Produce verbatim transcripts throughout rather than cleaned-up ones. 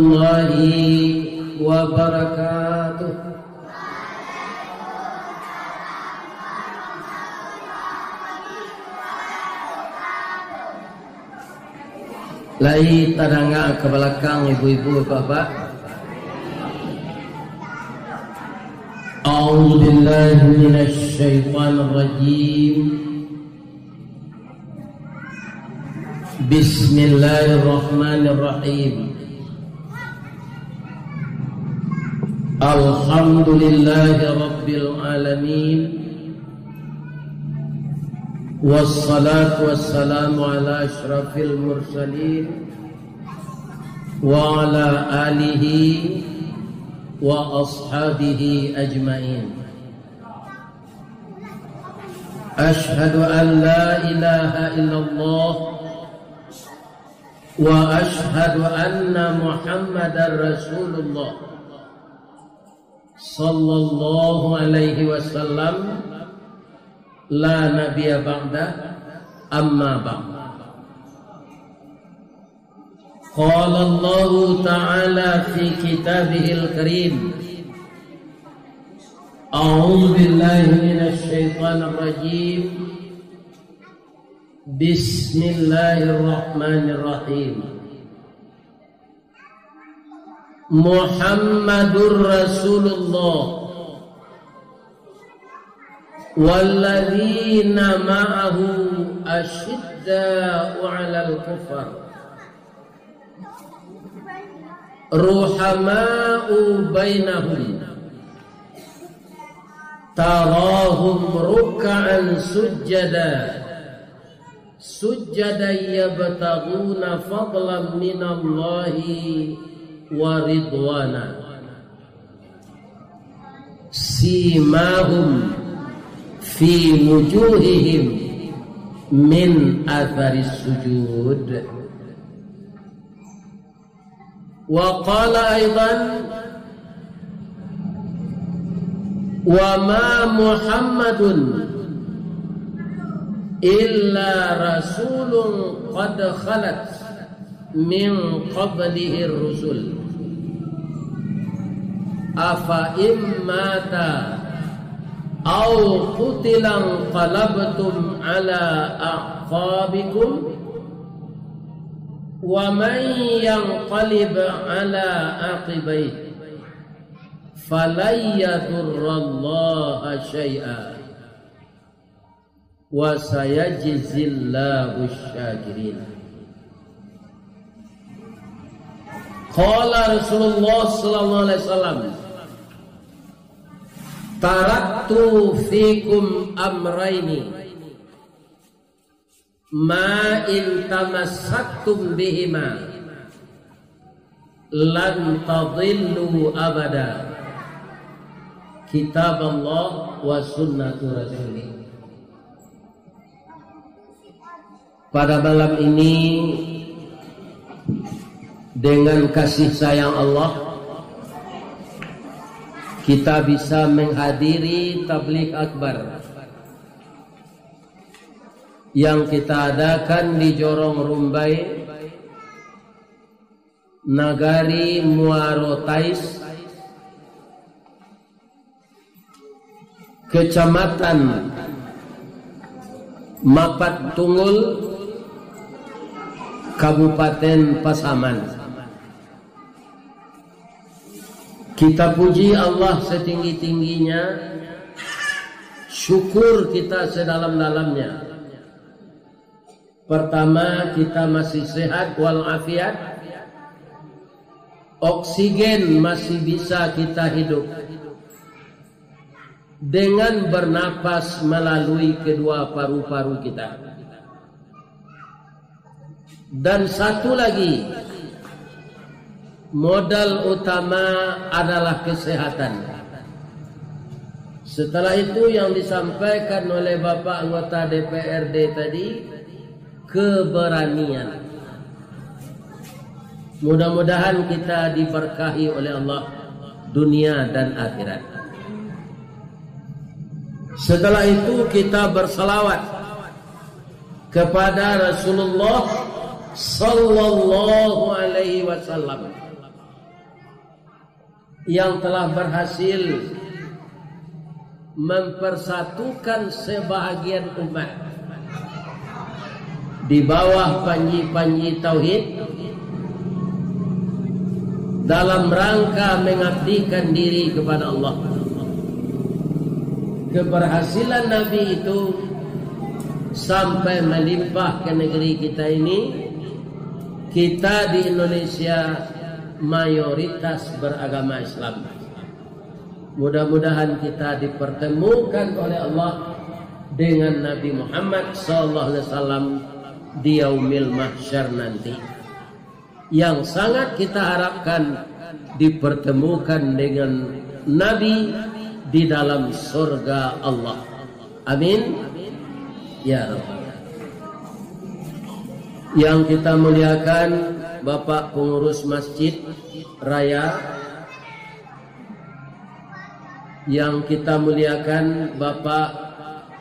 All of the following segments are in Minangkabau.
warahmatullahi wabarakatuh. Lai tadanga ka balakang, ibu-ibu, bapak-bapak? A'udzubillahi minasyaitonirrajim. Bismillahirrahmanirrahim. Alhamdulillahirabbil alamin. Wassalatu wassalamu ala asyrafil mursalin wa ala alihi wa ashabihi ajmain. Asyhadu an la ilaha illallah wa asyhadu anna Muhammadar Rasulullah. Sallallahu alaihi wasallam, la nabiyya ba'dah, amma ba'd. Qala Allahu ta'ala fi kitabihil karim, a'udzu billahi minasy syaithanir rajim. Bismillahirrahmanirrahim. Muhammadur Rasulullah walladzina ma'ahu asyidda'u 'alal kuffar ruhama'u bainahum tarahum ruk'an sujjada sujjadan yabtaghuna fadlan minallahi wa ridwana. Simahum fi wujuhihim min atharis sujud. Wa qala aidan, "Wa ma Muhammadun illa rasulun qad khalat min qablihir rusul. Afa in mata au qutila inqalabtum ala a'qabikum, wa man yanqalib ala aqibaihi, falan yadurrallaha syai'a, wa sayajzillahu syakirin." Qala Rasulullah sallallahu alaihi wasallam, "Taraktu fikum amraini, ma in tamassaktum bihima lan tadillu abada, kitaballah wa sunnatu rasulih." Pada malam ini, dengan kasih sayang Allah, kita bisa menghadiri tabligh akbar yang kita adakan di Jorong Rumbai, Nagari Muaro Tais, Kecamatan Mapat Tunggul, Kabupaten Pasaman. Kita puji Allah setinggi-tingginya, syukur kita sedalam-dalamnya. Pertama, kita masih sehat walafiat. Oksigen masih bisa kita hidup dengan bernapas melalui kedua paru-paru kita. Dan satu lagi, modal utama adalah kesehatan. Setelah itu, yang disampaikan oleh Bapak Anggota D P R D tadi, keberanian. Mudah-mudahan kita diberkahi oleh Allah dunia dan akhirat. Setelah itu, kita bersalawat kepada Rasulullah sallallahu alaihi wasallam. yang telah berhasil mempersatukan sebahagian umat di bawah panji-panji tauhid dalam rangka mengabdikan diri kepada Allah. Keberhasilan Nabi itu sampai melimpah ke negeri kita ini. Kita di Indonesia mayoritas beragama Islam. Mudah-mudahan kita dipertemukan oleh Allah dengan Nabi Muhammad sallallahu alaihi wasallam di yaumil mahsyar nanti. Yang sangat kita harapkan dipertemukan dengan Nabi di dalam surga Allah. Amin. Ya Rabbal. Yang kita muliakan Bapak Pengurus Masjid Raya, yang kita muliakan Bapak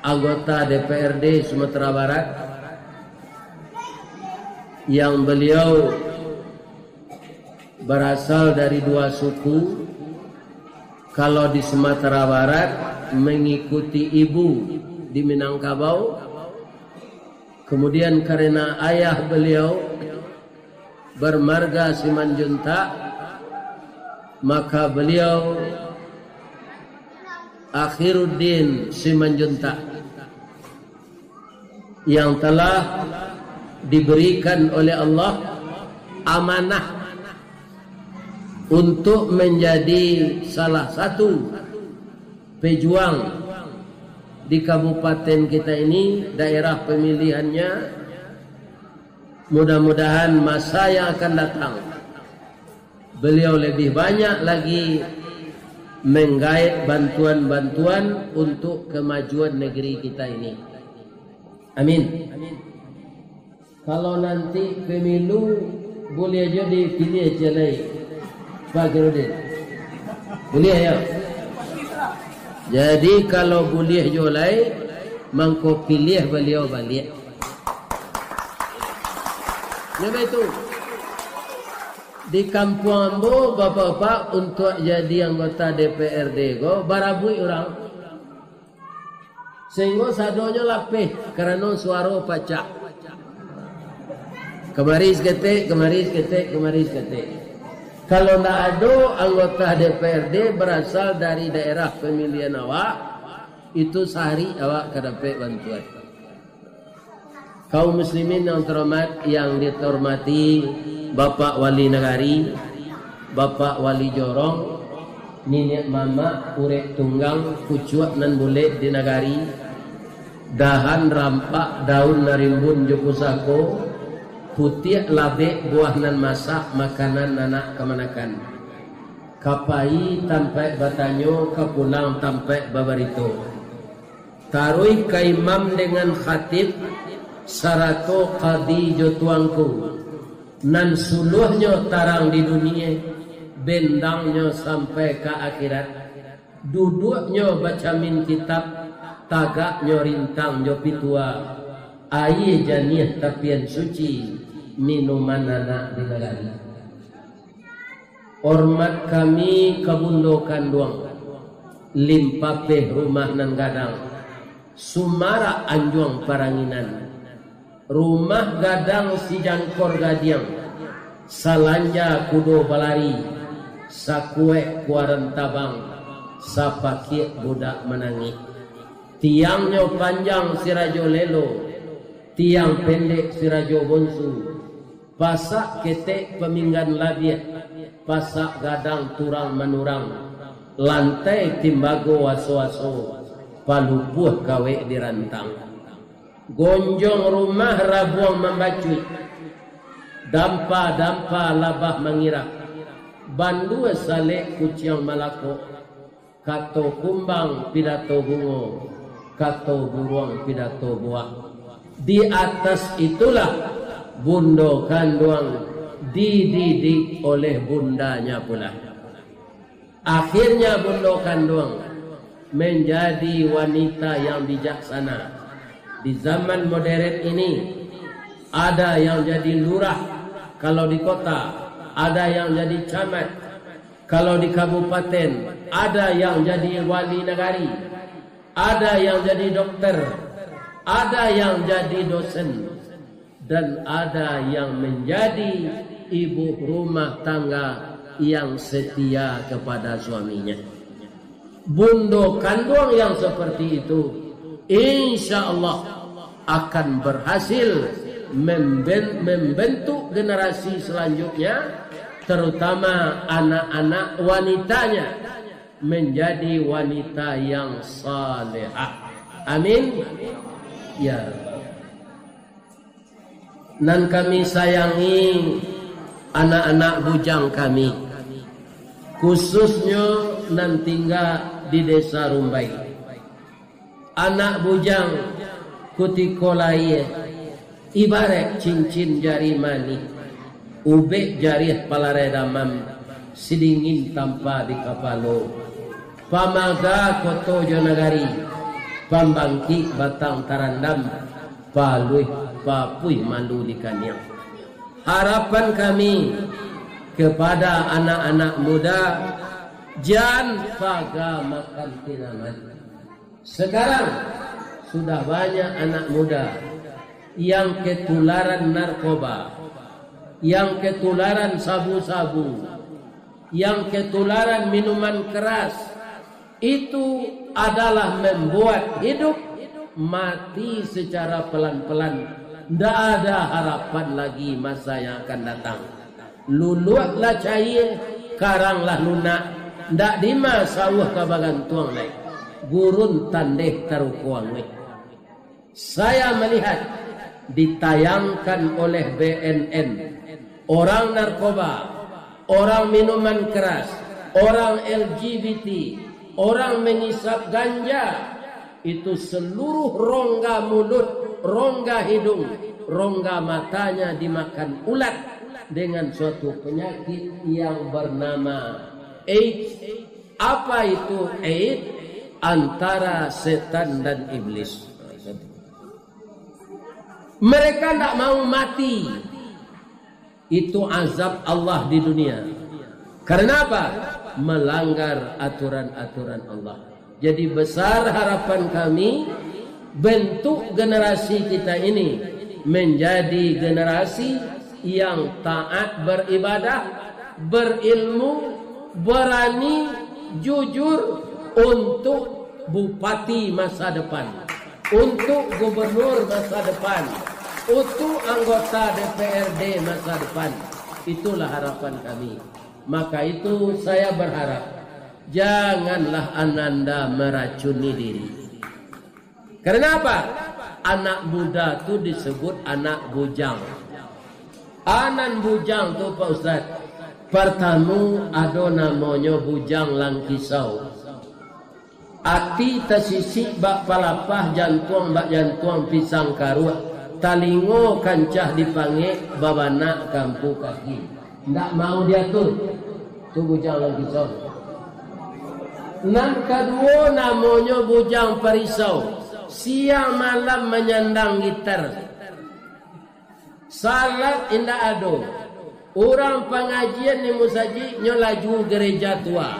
Anggota D P R D Sumatera Barat, yang beliau berasal dari dua suku. Kalau di Sumatera Barat, mengikuti ibu di Minangkabau. Kemudian karena ayah beliau bermarga Simanjuntak, maka beliau Akhiruddin Simanjuntak, yang telah diberikan oleh Allah amanah untuk menjadi salah satu pejuang di kabupaten kita ini, daerah pemilihannya. Mudah-mudahan masa yang akan datang, beliau lebih banyak lagi menggaet bantuan-bantuan untuk kemajuan negeri kita ini. Amin. Kalau nanti pemilu, buliah jo dipiliah jo lai, Pak Gerudin. Buliah, yo? Jadi, kalau buliah jo lai, mangko piliah baliau baliak. Nyo baitu. Di kampuang ambo, bapak-bapak, untuak jadi anggota D P R D ko, barabuik urang. Sahinggo sadonyo lapeh karano suaro pacak. Kamari saketek, kamari saketek, kamari saketek. Kalau ndak ado anggota D P R D berasal dari daerah pemilihan awak, itu sahari awak ka dapek bantuan. Kaum muslimin yang terhormat, yang dihormati Bapak Wali Nagari, Bapak Wali Jorong, niniak mamak, urek tunggang, pucuak nan bulek di nagari, dahan rampak, daun nan rimbun jo pusako, putiak labek, buah nan masak, makanan anak kamanakan. Ka pai tampaik batanyo, ka pulang tampaik babarito. Taruih ka imam dengan khatib, sarato kadi jo tuangku, nan suluahnyo tarang di dunie, bendangnyo sampai ka akhirat. Duduaknyo bacamin kitab, tagaknyo rintang jo pitua, aia janiah tapian suci, minuman anak di nagari. Hormat kami ka bundo kanduang, limpapeh rumah nan gadang, sumarak anjuang paranginan, rumah gadang sijangkor gadiang, salanja kudo balari, sakuek kuaran tabang, sapakiak budak manangih. Tiangnyo panjang sirajo lelo, tiang pendek sirajo bonsu, pasak ketek paminggan labiah, pasak gadang turang manurang, lantai timbago aso-aso, palupuah kawek dirantang. Gonjong rumah rabuang mambacuik, dampa-dampa labah mangirak, bandua salek kuciang malakok, kato kumbang pidato bungo, kato buruang pidato buah. Di atas itulah bundo kanduang dididik oleh bundanya pula. Akhirnya bundo kanduang menjadi wanita yang bijaksana. Di zaman modern ini, ada yang jadi lurah kalau di kota, ada yang jadi camat, Kalau di kabupaten, ada yang jadi wali nagari, ada yang jadi dokter, ada yang jadi dosen, dan ada yang menjadi ibu rumah tangga yang setia kepada suaminya. Bundo kanduang yang seperti itu, insya Allah akan berhasil memben-, membentuk generasi selanjutnya, terutama anak-anak wanitanya, menjadi wanita yang salehah. Amin. Ya Rabbal. Nan kami sayangi anak-anak bujang kami, khususnyo nan tingga di Desa Rumbai. Anak bujang kutiko lahia, ibaraik cincin jari manih, ubek jarih palarai damam, sidingin tampa di kapalo. Pamaga koto jo nagari, pambangkik batang tarandam, paluih papuih malu di kaniang. Harapan kami kepada anak-anak muda, jan paga makan tinaman. Sekarang sudah banyak anak muda yang ketularan narkoba, yang ketularan sabu-sabu, yang ketularan minuman keras, itu adalah membuat hidup mati secara pelan-pelan. Ndak ada harapan lagi masa yang akan datang. Luluak lah caia, karang lah lunak, ndak dima sauah ka bagantuang lai. Gurun tandeh tarukuang lai. Saya melihat ditayangkan oleh B N N, orang narkoba, orang minuman keras, orang L G B T, orang mengisap ganja, itu seluruh rongga mulut, rongga hidung, rongga matanya dimakan ulat dengan suatu penyakit yang bernama AIDS. Apa itu AIDS? Antara setan dan iblis. Mereka ndak mau mati. Itu azab Allah di dunia. Karena apa? Melanggar aturan-aturan Allah. Jadi, besar harapan kami, bentuk generasi kita ini menjadi generasi yang taat beribadah, berilmu, berani, jujur untuk bupati masa depan, untuk gubernur masa depan, untuk anggota D P R D masa depan. Itulah harapan kami. Maka itu, saya berharap, janganlah ananda meracuni diri. Karena apa? Anak muda tu disebut anak bujang. Anak bujang tu, Pak Ustaz, pertama ado namonyo bujang langkisau. Ati tasisik bak palapah, jantuang bak jantuang pisang karuak, talingo kancah dipangek, babanak kampu kaki. Ndak mau diatur. Tu bujang langkisau. Nan kaduo namonyo bujang parisau. Siang malam manyandang gitar. Salat indak ado. Urang pangajian di musajik, nyo laju gereja tua.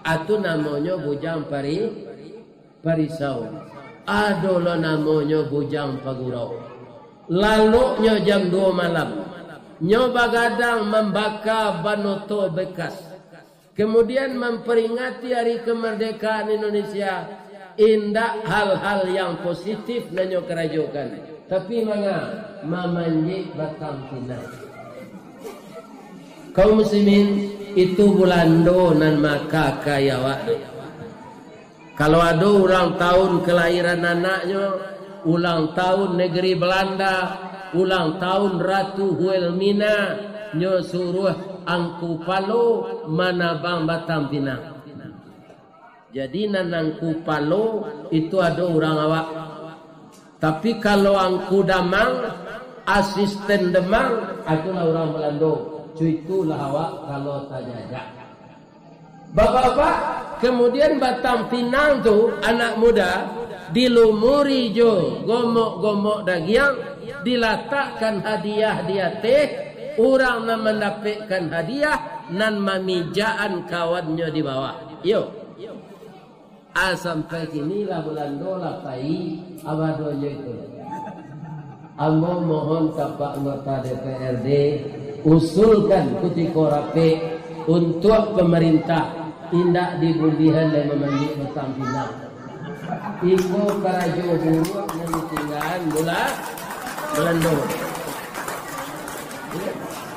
Atu namonyo bujang pari-, parisau. Ado lo namonyo bujang pagurau. Laloknyo jam duo malam. Nyo bagadang mambaka banoto bekas. Kemudian memperingati Hari Kemerdekaan Indonesia, indak hal-hal yang positif nan nyo karajokan, tapi manga, mamanjek batang pinang. Kaum muslimin, itu Bulando nan maka ka awak tu. Kalau ado ulang tahun kelahiran anaknyo, ulang tahun negeri Belanda, ulang tahun Ratu Wilhelmina, nyo suruah Angku Palo manabang batang pinang. Jadi, nan Angku Palo itu ado urang awak. Tapi, kalau Angku Damang, asisten Damang, itulah urang Belando. Cuitulah awak kalau tajajak. Bapak-bapak, kemudian batang pinang tu, anak muda, dilumuri jo gomok-gomok dagiang, dilatakkan hadiah di ateh, Urang nan mandapekkan hadiah, nan mamijakan kawannyo di bawah. Iyo. Ah, sampai kini lah Balando lah pai, abadonyo itu. Ambo mohon ka Pak Anggota D P R D, usulkan kutiko rapek untuak pamarintah indak dibulihan lai mamandiak batang pinang. Iko karajo buruak nan ditinggaan bula-, Balando.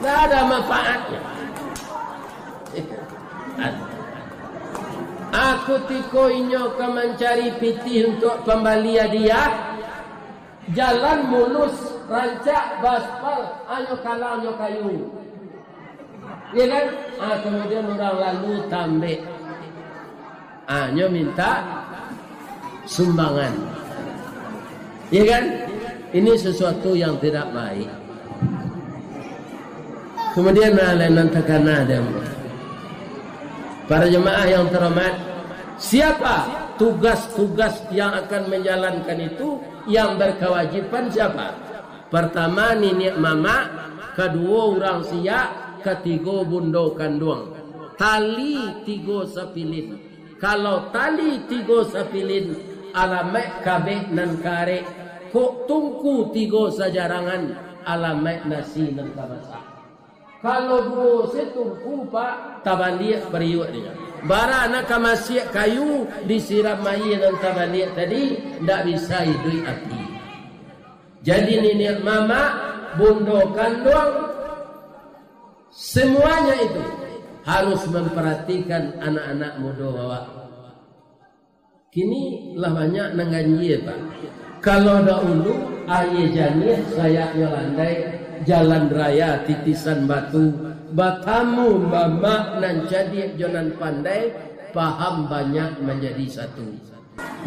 Ndak ada manfaatnyo. Aku tiko inyo ka mancari pitih untuak pambali hadiah, jalan mulus, rancak, baspal, hanyo kalangnyo kayu. Iya kan? Ah, kemudian urang lalu tambek. Ah, nyo minta sumbangan. Iya kan? Ini sesuatu yang tidak baik. Kemudian, nah, lain nan takana dek ambo. Para jemaah yang terhormat, siapa tugas-tugas yang akan menjalankan itu, yang berkewajiban siapa? Pertama, niniak mamak, kaduo, urang siak, katigo, bundo kanduang. Tali tigo sapilin. Kalau tali tigo sapilin, alamaik kabek nan ka arek. Kok tungku tigo sajarangan, alamaik nasi nan ka masak. Kalau duo satungku, Pak, tabaliak pariuak nyo. Bara nan ka masiak kayu, disiram aia nan tabaliak tadi, ndak bisa iduik api. Jadi, niniak mamak, bundo kanduang, semuanya itu harus memperhatikan anak-anak mudo awak. Kini lah banyak nan ganjia, Pak. Kalau dahulu, aia janiah sayaknyo landai, jalan raya titisan batu, batamu mamak nan cadiak jo nan pandai, paham banyak manjadi satu.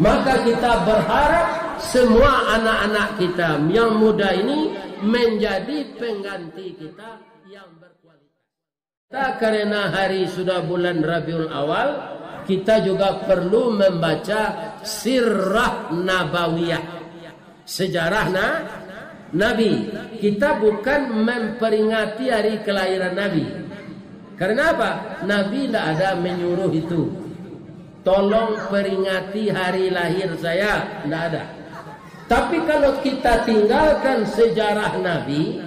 Maka kita berharap semua anak-anak kita yang muda ini menjadi pengganti kita yang berkualitas. Kita, karena hari sudah bulan Rabiul Awal, kita juga perlu membaca Sirah Nabawiyah, sejarah na-, Nabi. Kita bukan memperingati hari kelahiran Nabi. Karena apa? Nabi ndak ada menyuruh itu. "Tolong peringati hari lahir saya." Ndak ada. Tapi kalau kita tinggalkan sejarah Nabi,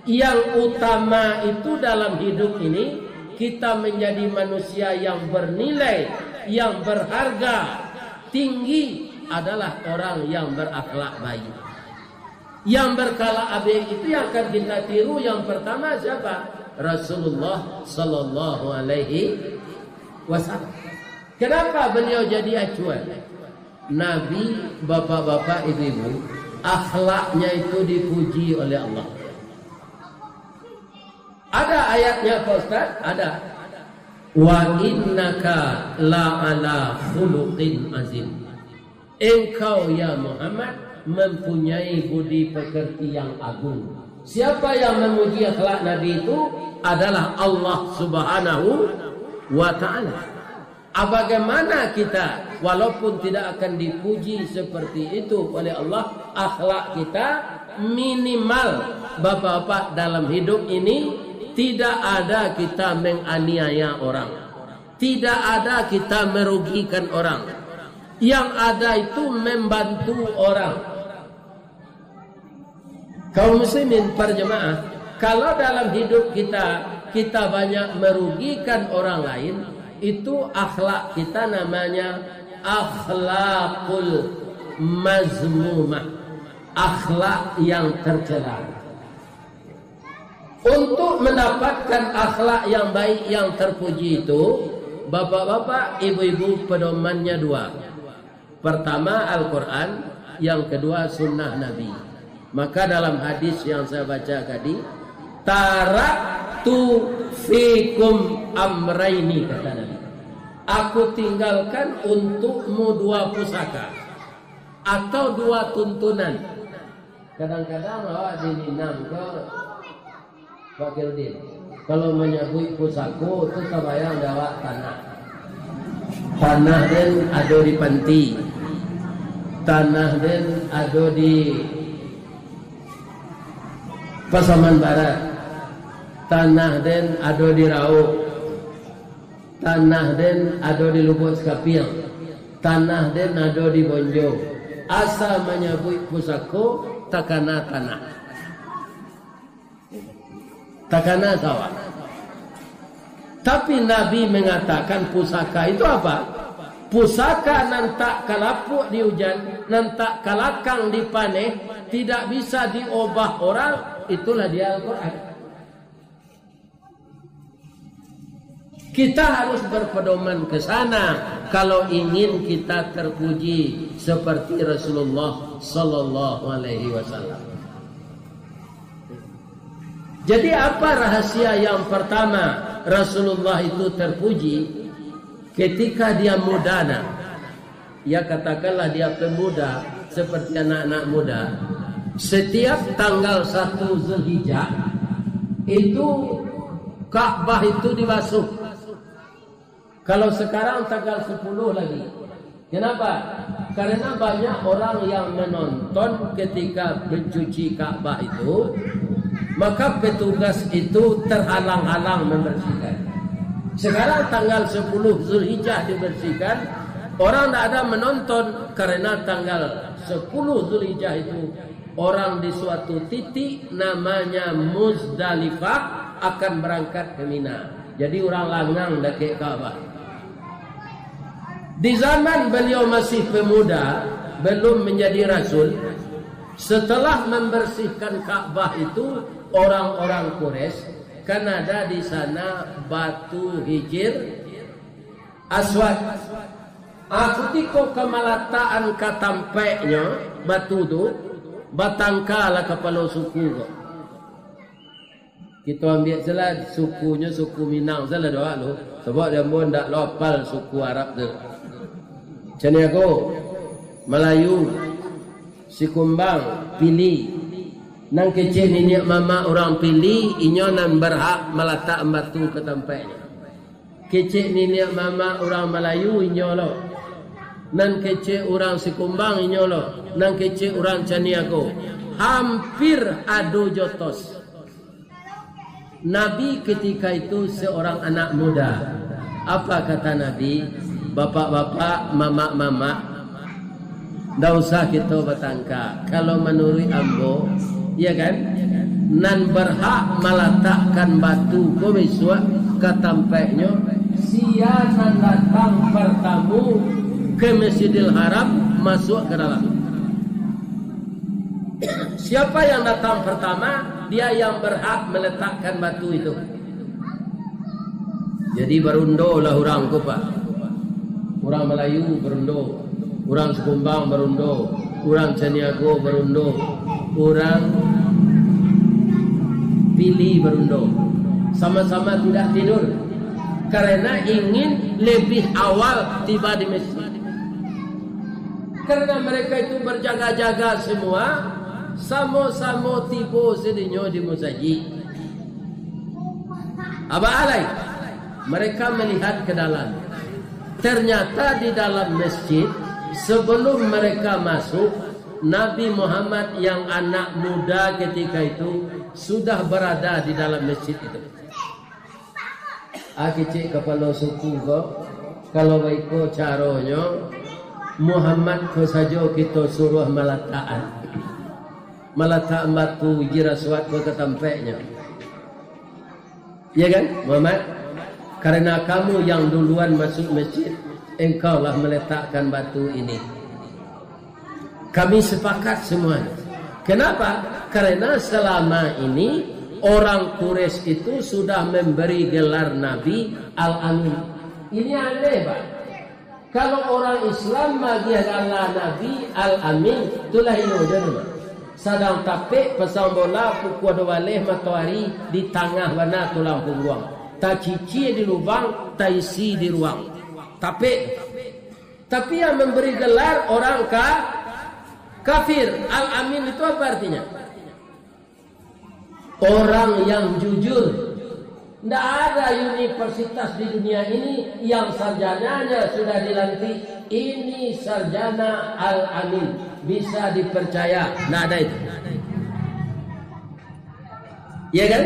yang utama itu dalam hidup ini, kita menjadi manusia yang bernilai, yang berharga tinggi adalah orang yang berakhlak baik. Yang berkala abih itu yang akan kita tiru, yang pertama siapa? Rasulullah sallallahu alaihi wasallam. Kenapa beliau jadi acuan? Nabi, bapak-bapak, ibu-ibu, akhlaknya itu dipuji oleh Allah. Ada ayatnya, Pak Ustaz? Ada. "Wa innaka la ala khuluqin azim." Engkau, ya Muhammad, mempunyai budi pekerti yang agung. Siapa yang memuji akhlak Nabi itu? Adalah Allah Subhanahu wa Ta'ala. Ah, bagaimana kita, walaupun tidak akan dipuji seperti itu oleh Allah, akhlak kita minimal, bapak-bapak, dalam hidup ini tidak ada kita menganiaya orang, tidak ada kita merugikan orang. Yang ada itu membantu orang. Kaum muslimin, para jemaah, kalau dalam hidup kita, kita banyak merugikan orang lain, itu akhlak kita namanya akhlakul mazmumah, akhlak yang tercela. Untuk mendapatkan akhlak yang baik, yang terpuji itu, bapak-bapak, ibu-ibu, pedomannya dua. Pertama Al-Quran, yang kedua sunnah Nabi. Maka dalam hadis yang saya baca tadi, "Taraktu fikum amraini," kata Nabi. "Aku tinggalkan untukmu dua pusaka atau dua tuntunan." Kadang-kadang awak di Minang ko, Pak Khairuddin, kalau manyabuik pusako tu tabayang dek awak tanah. Tanah den ado di Panti. Tanah den ado di Pasaman Barat. Tanah den ado di Rauk, tanah den ado di Lubuak Sikapiang, tanah den ado di Bonjo. Asa manyabuik pusako, takana tanah, takana sawah. Tapi Nabi mangatakan pusaka itu apa? Pusaka nan tak kalapuak di ujan, nan tak kalakang di paneh, tidak bisa diobah orang, itulah dia Al-Quran. Kita harus berpedoman ke sana kalau ingin kita terpuji seperti Rasulullah sallallahu alaihi wasallam. Jadi, apa rahasia yang pertama Rasulullah itu terpuji? Ketika dia muda, nah, ya, katakanlah dia pemuda, seperti anak-anak muda, setiap tanggal satu Zulhijjah itu Ka'bah itu dibasuh. Kalau sekarang tanggal sepuluh lagi. Kenapa? Karena banyak orang yang menonton ketika mencuci Ka'bah itu, maka petugas itu terhalang-halang membersihkan. Sekarang tanggal sepuluh Zulhijjah dibersihkan, orang ndak ada menonton karena tanggal sepuluh Zulhijjah itu orang di suatu titik namanya Muzdalifah akan berangkat ke Mina. Jadi, urang langang dakek Ka'bah. Di zaman beliau masih pemuda, belum menjadi rasul, setelah membersihkan Ka'bah itu, orang-orang Quraisy kan ada di sana batu Hijir Aswad. Ah, kutiko ka malatakan ka tampaiknyo batu tu, batangkalah kapalo suku ko. Kito ambiak sajolah sukunyo suku Minang sajolah doh, lo. Sabab di ambo ndak lo apal suku Arab tu. Caniago, Malayu, Sikumbang, Pili. Nan kecek niniak mamak urang Pili, inyo nan barhak malatak batu ka tampaiknyo. Kecek niniak mamak urang Malayu, inyo lo. Nan kecek urang Sikumbang, inyo lo. Nan kecek urang Caniago. Hampir ado jotos. Nabi ketika itu seorang anak muda. Apa kata Nabi? Bapak-bapak, mamak-mamak, ndak usah kito batangka. Kalau manuruik ambo, iya kan, nan barhak malatakkan batu ko bisuak ka tampaiknyo, sia nan datang partamo ka Masjidil Haram, masuak ka dalam. Siapa yang datang pertama, dia yang berhak meletakkan batu itu. Jadi, barundolah urang ko, Pak. Urang Malayu barundo, urang Sikumbang barundo, urang Caniago barundo, urang Pili barundo. Sama-sama tidak tidur, karena ingin lebih awal tiba di masjid. Karena mereka itu berjaga-jaga semua, samo-samo tibo sadinyo di musajik. Aba alai, mereka melihat ke dalam. Ternyata di dalam masjid, sebelum mereka masuk, Nabi Muhammad yang anak muda ketika itu sudah berada di dalam masjid itu. Ah, kecek kapalo suku ko, kalau baiko caronyo, Muhammad ko sajo kito suruah malatakan. Malatakan batu Hijir Aswad ko ka tampaiknyo. Ya kan, Muhammad? Karena kamu yang duluan masuk masjid, engkaulah meletakkan batu ini. Kami sepakat semuanya. Kenapa? Karena selama ini orang Quraisy itu sudah memberi gelar Nabi Al-Amin. Ini aneh, Pak. Kalau orang Islam magiah gala Nabi Al-Amin, itulah inyo je tu. Sadang tapek pasang bola pukua duo baleh matoari di tangah bana tulang pungguang. Tacicia di lubang, taisi di ruang. Tapek. Tapi yang memberi gelar orang ka-, kafir. Al-Amin itu apa artinya? Orang yang jujur. Ndak ada universitas di dunia ini yang sarjananya sudah dilantik, "Ini sarjana Al-Amin, bisa dipercaya." Ndak ada itu. Ya kan?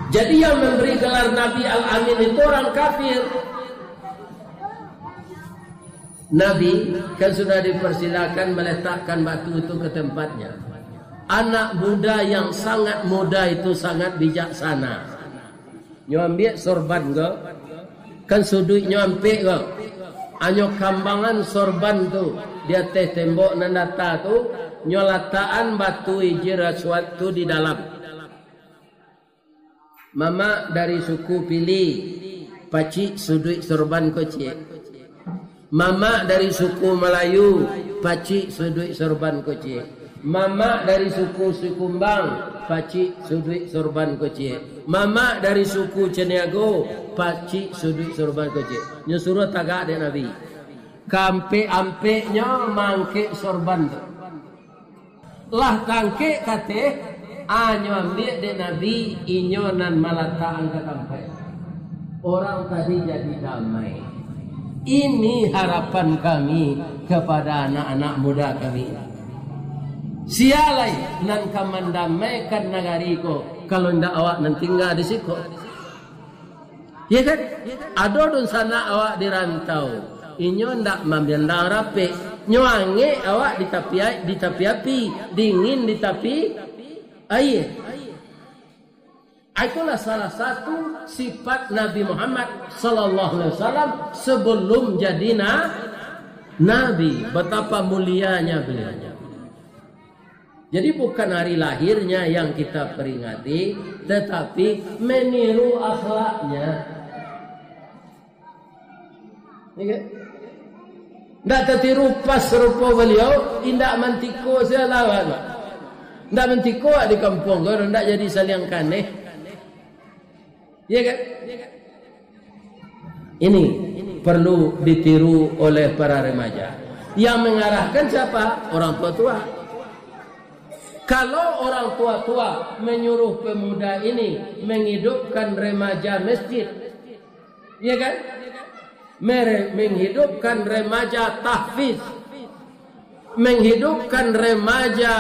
Jadi, yang memberi gelar Nabi Al-Amin itu orang kafir. Nabi kan sudah dipersilakan meletakkan batu itu ke tempatnya. Anak muda yang sangat muda itu sangat bijaksana. Nyo ambiak sorban ko, kan suduiknyo ampek ko. Anyo kambangan sorban tu di ateh tembok nan data tu, nyo latakan batu Hajar Aswad tu di dalam. Mamak dari suku Pili, pacik suduik sorban ko ciek. Mamak dari suku Malayu, pacik suduik sorban ko ciek. Mamak dari suku Sikumbang, pacik suduik sorban ko ciek. Mamak dari suku Caniago, pacik suduik sorban ko ciek. Nyo suruah tagak dek Nabi. Kaampek-ampeknyo maangkek sorban tu. Lah taangkek ka ateh, anyo ambiak dek Nabi, inyo nan malatakan ka tampek. Orang tadi jadi damai. Ini harapan kami kepada anak-anak muda kami. Sia lai nan ka mandamaikan nagari ko, kalau indak awak nan tingga di siko? Ya kan? Ado dunsanak awak di rantau, inyo ndak mamandang rapek. Nyo angek awak di tapi ai-, di tapi api, dingin di tapi aia. Itulah salah satu sifat Nabi Muhammad sallallahu alaihi wasallam sebelum jadi na-, nabi. Betapa mulianya beliau. Jadi, bukan hari lahirnya yang kita peringati, tetapi meniru akhlaknya. Ya kan? Ndak tatiru pas rupo baliau, indak mantiko sajo lah, Pak. Ndak mantiko di kampuang ko, ndak jadi saliang kaneh. Ya kan? Ini perlu ditiru oleh para remaja. Yang mengarahkan siapa? Orang tua-tua. Kalau orang tua-tua menyuruh pemuda ini menghidupkan remaja masjid, ya kan? Mere-, menghidupkan remaja tahfiz, menghidupkan remaja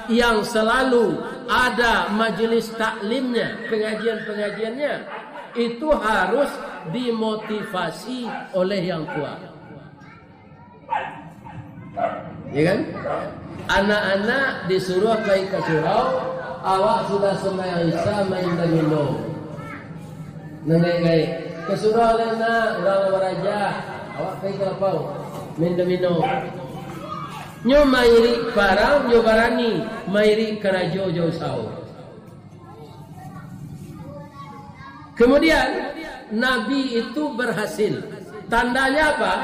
yang selalu ada majelis taklimnya, pengajian-pengajiannya, itu harus dimotivasi oleh yang tua. Ya kan? Anak-anak disuruah pai ka surau, awak sudah sumbayang Isya main domino. Nan gaek-gaek. Ka surau lah nak, urang lah baraja. Awak pai ka lapau. Main domino. Nyo mairik parang, nyo barani. Mairik karajo jo usaho. Kemudian, Nabi itu berhasil. Tandanya apa?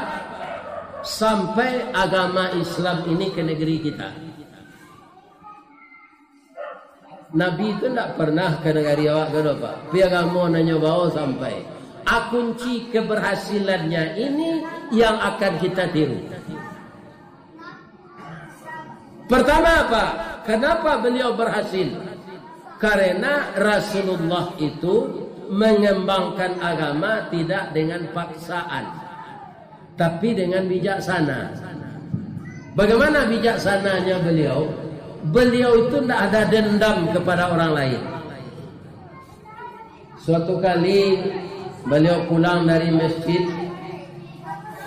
Sampai agama Islam ini ke negeri kita. Nabi itu ndak pernah ka nagari awak ko doh, Pak. Pi agamo nan nyo bawo sampai. A, kunci keberhasilannya ini yang akan kita tiru. Pertama apa? Kenapa beliau berhasil? Karena Rasulullah itu mengembangkan agama tidak dengan paksaan, tapi dengan bijaksana. Bagaimana bijaksananya beliau? Beliau itu ndak ada dendam kepada orang lain. Suatu kali, baliau pulang dari masjid,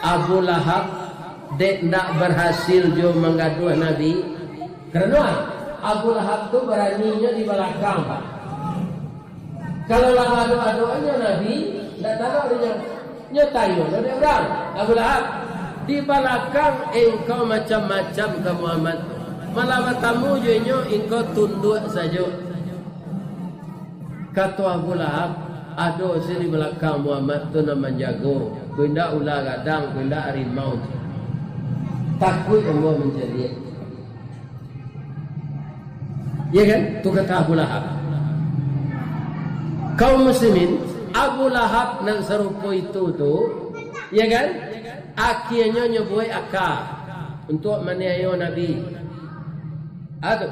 Abu Lahab dek ndak berhasil jo manggaduah Nabi. Karano Abu Lahab tu baraninyo di balakang, Pak. Kalau lah ado-adonyo Nabi, ndak tahu dek nyo. Nyo tanyo lo dek urang, "Abu Lahab, di balakang engkau macam-macam ka Muhammad tu. Malah batamu jo inyo, engkau tunduak sajo." Kato Abu Lahab, "Ado se di balakang Muhammad tu nan manjago, ko indak ulah gadang, ko indak harimau tu. Takuik ambo mancaliak." Ya kan? Tu kata Abu Lahab. Kaum muslimin, Abu Lahab nan sarupo itu tu, ya kan? Akhianyo nyo buek aka untuak maniayo Nabi. Ado.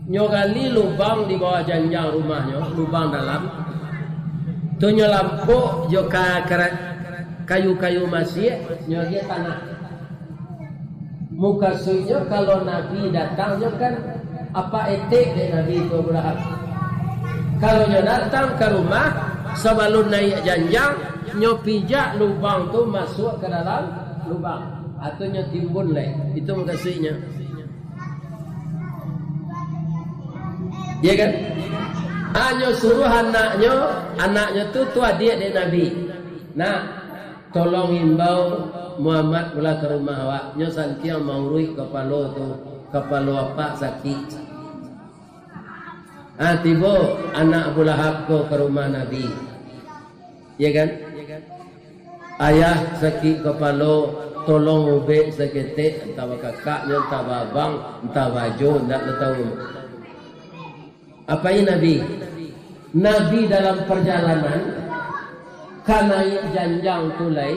Nyo gali lubang di bawah janjang rumahnyo, lubang dalam. Tu nyo lampok jo ka-, kara-, kayu-kayu masiak, nyo agiah tanah. Mukasuiknyo, kalau Nabi datang, nyo kan apak etek dek Nabi tu, Abu Lahab. Kalau nyo datang ka rumah, sabalun naiak janjang, nyo pijak lubang tu masuak ka dalam lubang. Atau nyo timbun lai. Itu mukasuiknyo. Ya kan? Anyo suruah anaknyo, anaknyo tu, tu adiak dek Nabi. Nak, tolong imbau Muhammad pulang ka rumah awak. Nyo santiang mauruik kapalo tu, kapalo apak sakik. Ah, tibo anak Abu Lahab ko ka rumah Nabi. Ya kan? Ayah sakik kapalo, tolong ubek saketek, antah bakakaknyo, antah baabang, antah baajo, ndak tahu. Apai Nabi? Nabi dalam parjalanan, ka naiak janjang tu lai,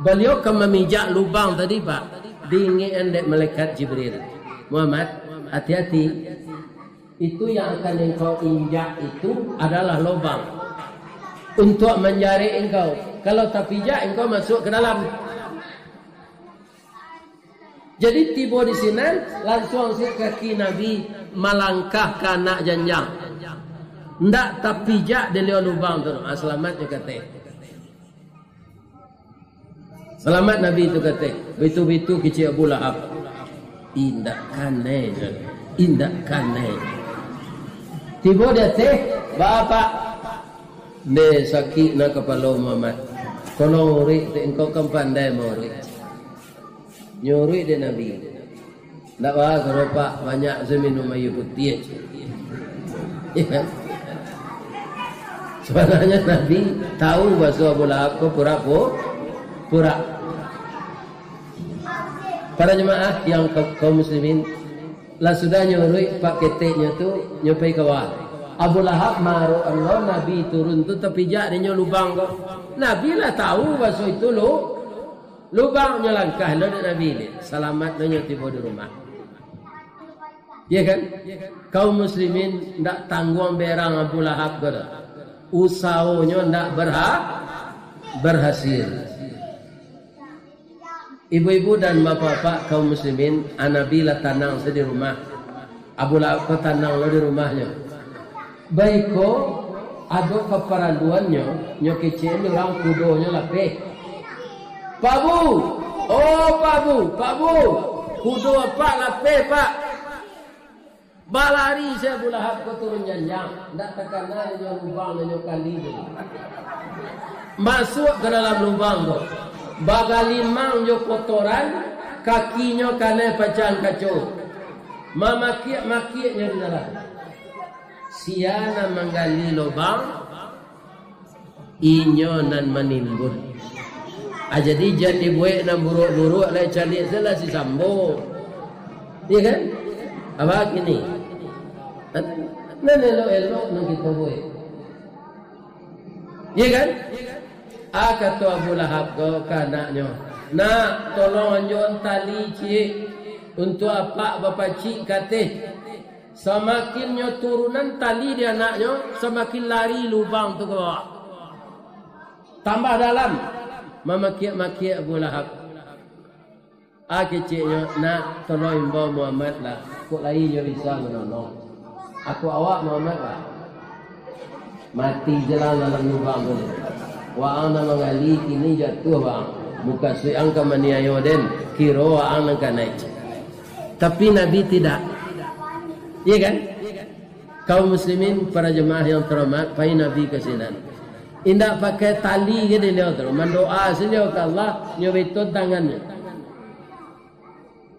baliau ka mamijak lubang tadi, Pak, diingekan dek malaikat Jibril, "Muhammad, hati-hati. Itu yang akan engkau injak itu adalah lubang untuk manjarek engkau. Kalau tapijak, engkau masuk ke dalam." Jadi, tibo di sinan, lansuang se kaki Nabi malangkah ka anak janjang. Ndak tapijak dek liau lubang tu. Ah, salamat nyo kateh. Salamat Nabi tu kateh. Bitu-bitu kicik Abu Lahab. Indak kanai, indak kanai. Tibo di ateh, "Bapak, nde sakik na kapalo Muhammad. Tolong uruik, engkau kan pandai mauruik." Nyo uruik dek Nabi. Ndak ba, kalau Pak, banyak se minum aia putiah. Ya kan? Sabananyo Nabi tahu baso Abu Lahab ko pura-pu-, pura. Para jemaah yang ka-, kaum muslimin, lah sudah nyo uruik pak keteknyo tu, nyo pai ka bawah. Abu Lahab marok lo Nabi turun tu, tapijak dek nyo lubang ko. Nabi lah tahu baso itu lu-, lubang, nyo langkah lo dek Nabi ni. Salamat lo nyo tibo di rumah. Ya kan? Kaum muslimin ndak tangguang berang Abu Lahab ko tu. Usahonyo ndak berha-, berhasil. Ibu-ibu dan bapak-bapak kaum muslimin, Nabi lah tanang se di rumah. Abu Lahab ko tanang lo di rumahnyo. Baiko, ado kaparaluannyo, nyo kecek urang kudonyo lapeh. "Pak Bu, oh Pak Bu, Pak Bu, kudo apak lapeh, Pak." Balari se Abu Lahab ko turun janjang, ndak takana inyo lubang, inyo kali tu. Masuak ka dalam lubang tu. Bagalimang jo kotoran, kakinyo kanai pacang kaco. Mamakiak-makiak nyo di dalam. Sia nan manggali lubang, inyo nan manimbun. Ah, jadi jan dibuek nan buruak-buruak lai, caliak se lah si Sambo. Iya kan? Apo kini? Nan elok-elok nan kito buek. Iya kan? Ah, kato Abu Lahab ko ka anaknyo, "Nak, tolong anjuan tali ciek, untuak apak bapacik ka ateh." Samakin nyo turunan tali di anaknyo, samakin lari lubang tu ka bawah. Tambah dalam, mamakiak-makiak Abu Lahab. Ah, keceknyo, "Nak, tolong imbau Muhammad lah, kok lai inyo bisa manolong. Aku awak Muhammad lah." Mati je lah dalam lubang tu. Waang nan manggali kini jatuah, waang. Mukasuik ang ka maniayo den, kiro waang nan kanai. Tapi Nabi tidak. Iya kan? Kaum muslimin, para jemaah yang terhormat, pai Nabi ka sinan. Indak pakai tali ka baliau tu, mandoa sajo ka Allah, nyo beton tangannyo.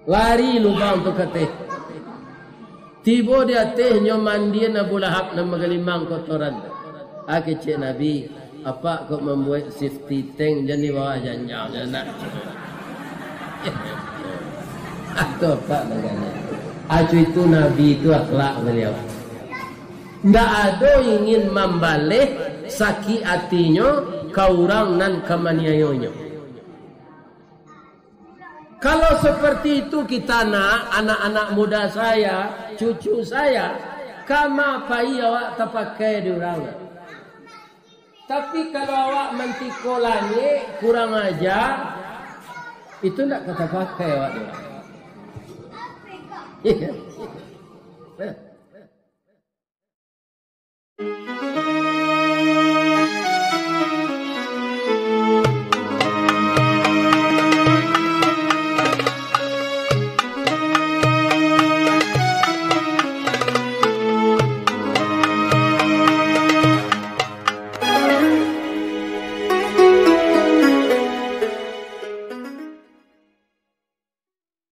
Lari lubang tu ka ateh. Tibo di ateh, nyo mandian Abu Lahab nan bagalimang kotoran tu. Ah, kecek Nabi, "Apak kok mambuek safety tank jan di bawah janjang, jan nak." Atau apak bagana. Acu itu Nabi itu akhlak baliau. Ndak ado ingin mambaleh sakik atinyo ka urang nan ka maniayonyo. Kalau seperti itu kita nak, anak-anak muda saya, cucu saya, kama pai awak tapakai di urang. Tapi kalau awak mantiko langik, kurang aja, itu ndak ka tapakai awak di urang. Iya. Nah.